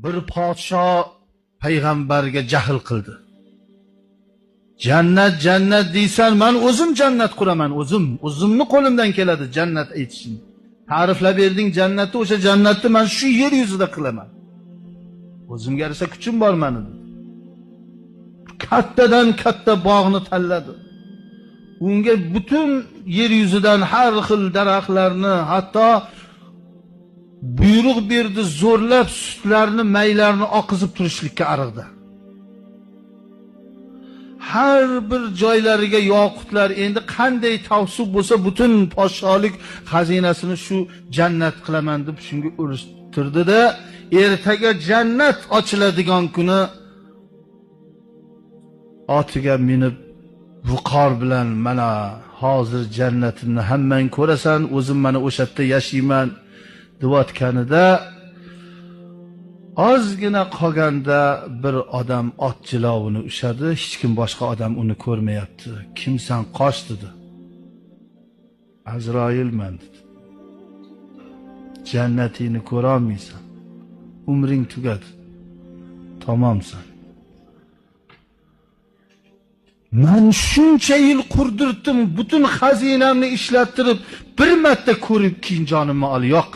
Bir podsho payg'ambarga jahl qildi. Jannat jannat deysan, men o'zim jannat quraman, o'zimni qo'limdan keladi jannat aytishim. Ta'riflab berding jannatni, o'sha jannatni men shu yer yuzida qilaman. O'zimga yarasha kuchim bor meni dedi. Kattadan katta bog'ni tanladi. Unga butun yer yuzidan har xil daraxtlarni, hatto buyruq berdi, zo'rlab sutlarni, maylarni oqizib turishlikka ariqda. Har bir joylariga yoqutlar, endi qanday tavsif bo'lsa butun podsholik xazinasini shu jannat qilaman deb shunga urushtirdi-da, ertaga jannat ochiladigan kuni otiga minib viqor bilan mana hozir jannatimni hammang ko'rasan, o'zim mana o'sha yerda yashayman deyotganida ozgina qolganda bir odam ot jilovini ushadi, hech kim boshqa odam uni ko'rmayapti. Kimsan, qoch dedi. Azroilman dedi. Jannatingni ko'ra olmaysan. Umring tugadi. Tamomsan. Men shuncha yil qurdirdim, butun xazinamni ishlattirib, bir marta ko'rib keyin jonimni ol, yo'q.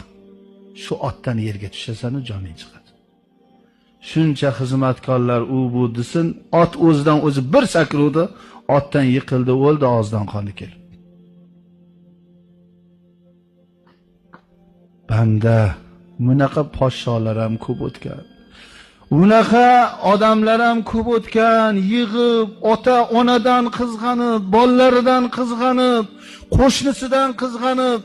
Shu otdan yerga tushasan, joning chiqadi. Shuncha xizmatkorlar u bu desin, ot o'zidan o'zi bir sakruvdi, otdan yiqildi, o'ldi, og'zidan qoni keldi. Banda bunaqa podsholar ham ko'p o'tgan. Unaqa odamlar ham ko'p o'tgan, yig'ib, ota onadan qizg'anib, bolalaridan qizg'anib, qo'shnisidan qizg'anib,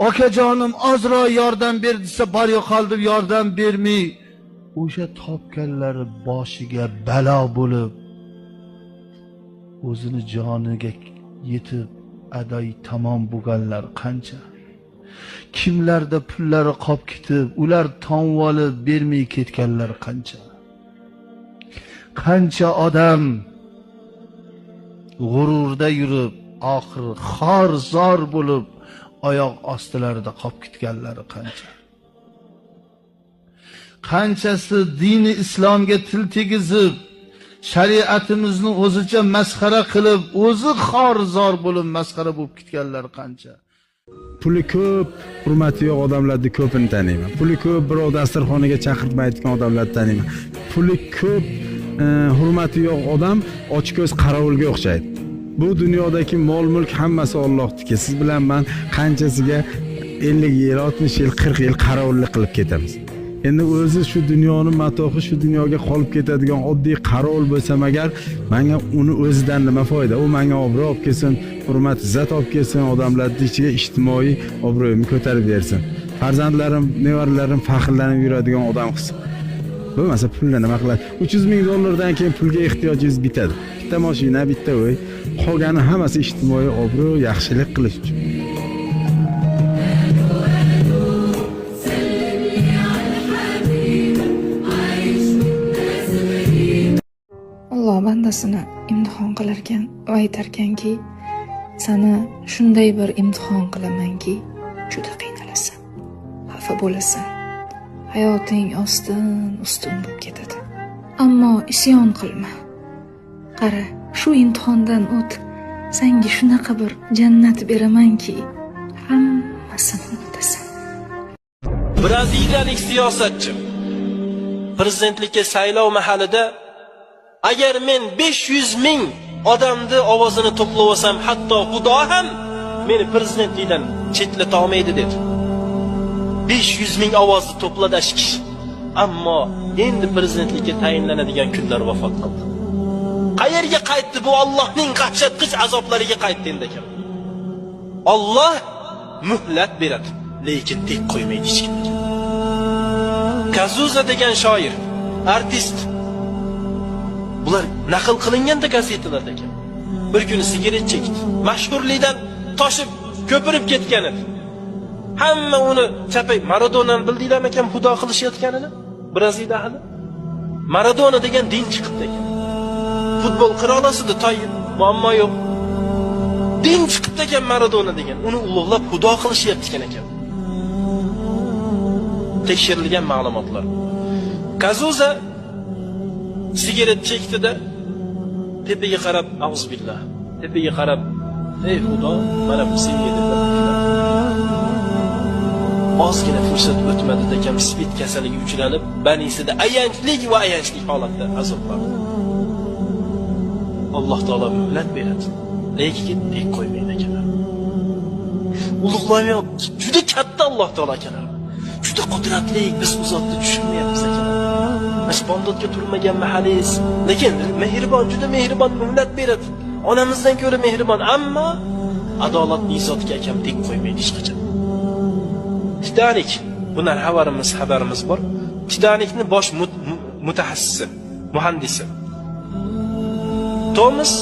okajonim ozroq yordam ber desa, bor yo'qol deb yordam bermay, o'sha topganlari boshiga balo bo'lib, o'zini joniga yetib adoy tamom bo'lganlar qancha? Kimlarda pullari qolib ketib, ular tonib olib bermay ketganlar qancha? Qancha odam g'ururda yurib, oxir xor-zor bo'lib, oyoq ostilarida qolib ketganlari qancha? Qanchasi dini islomga til tegizib, shariatimizni o'zicha masxara qilib, o'zi xor-zor bo'lib masxara bo'lib ketganlar qancha? Puli ko'p, hurmati yo'q odamlarni ko'pini taniyman. Puli ko'p, birov dasturxonaga chaqirmaydigan odamlarni taniyman. Puli ko'p, hurmati yo'q odam ochko'z qorovulga o'xshaydi. Bu dunyodagi mol-mulk hammasi Allohniki. Siz bilan men qanchasiga 50 yil, 60 yil, 40 yil qorovullik qilib ketamiz. Endi o'zi shu dunyoni matohi, shu dunyoga qolib ketadigan oddiy qarovul bo'lsam agar, menga uni o'zidan nima foyda? U menga obro' olib kelsin, hurmat, izzat olib kelsin, odamlarning ichiga ijtimoiy obro'yimni ko'tarib bersin. Farzandlarim, nevaralarim faxrlanib yuradigan odam qilsin. Bo'lmasa pulni nima qiladi? 300 ming dollardan keyin pulga ehtiyojingiz bitadi. Bitta mashina, bitta uy, qolgani hammasi ijtimoiy obro', yaxshilik qilish uchun. Alloh bandasini imtihon qilarkan va aytarkanki, seni shunday bir imtihon qilamanki, juda qiynalasan, xafa bo'lasan, hayoting ostin ustun bo'lib ketadi. Ammo isyon qilma. Qara, shu imtihondan o't, senga shunaqa bir jannat beramanki, hammasini unutasan. Braziliyalik siyosatchi prezidentlikka saylov mahalida agar men 500 ming odamni ovozini to'plab olsam, hatto Xudo ham meni prezidentlikdan chetlata olmaydi dedi. 500 ming ovozni to'pladi shu kishi. Ammo endi prezidentlikka tayinlanadigan kunlar vafot qildi. Qayerga qaytdi bu? Allohning qahshatqich azoblariga qaytdi endi ekan. Alloh muhlat beradi, lekin tek qo'ymaydi hech kimga. Kazuza degan shoir, artist, bular naql qilinganda gazetalarda ekan. Bir kuni sigaret chekdi. Mashhurlikdan toshib, ko'pirib ketgan edi. Hamma uni chapay, Maradonani bildinglarmi ekan xudo qilishayotganini? Braziliya ahli. Maradona degan din chiqibdi ekan. Futbol qirolasida toy, muammo yo'q. Din chiqibdi ekan Maradona degan. Uni ulug'lab xudo qilishyapti ekan. Tekshirilgan ma'lumotlar. Kazuza sigaret chekdi-da, tepaga qarab, auzubillah, tepaga qarab, ey Xudo, mana bu senga deb bir. Ozgina fursat o'tmadi dakam spid kasaliga uchralib, banisida ayanchlik va ayanchli holatda azoblandi. Alloh taolo muhlat beradi, lekin tek qo'ymaydi akalar. Ulug'lamayapti. Juda katta Alloh taolo akalar. Juda qudratli, biz u zotni tushunmayapmiz akalar. Mana bomdodga turmagan mahalingiz, lekin mehribon, juda mehribon muhlat beradi. Onamizdan ko'ra mehribon, ammo adolatli zotga akam tek qo'ymaydi hech qachon. Titanik, bundan xabarimiz bor. Titanikni bosh mutaxassisi, muhandisi Thomas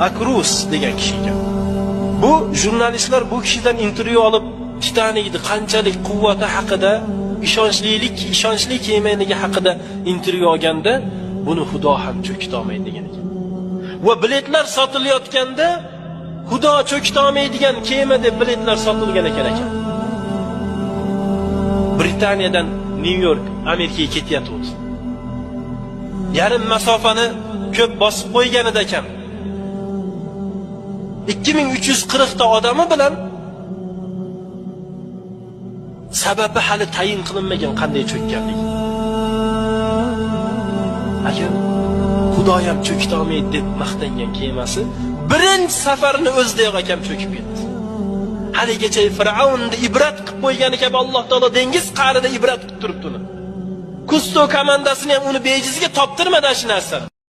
Akrus degan kishi ekan. Bu jurnalistlar bu kishidan intervyu olib, Titanikni qanchalik quvvati haqida, ishonchli kemaligi haqida intervyu olganda, buni Xudo ham cho'kita olmaydi degan ekan. Va biletlar sotilayotganda Xudo cho'kita olmaydigan kema deb biletlar sotilgan ekan ekan. Britaniyadan Nyu York, Amerikaga ketyapti. Yarim masofani ko'p bosib qo'yganida ekan. 2340 ta odami bilan sababi hali tayin qilinmagan qanday cho'kkanligi. Agar Xudo ham cho'kita olmaydi deb maqtangan kemasi birinchi safarini o'zidayoq akam cho'kib ketdi. Haligacha Fir'avnni ibrat qilib qo'ygani kabi Alloh taolo dengiz qa'rida ibrat qilib turibdi uni. Kusto komandasini ham uni bejizga toptirmadi shu narsani.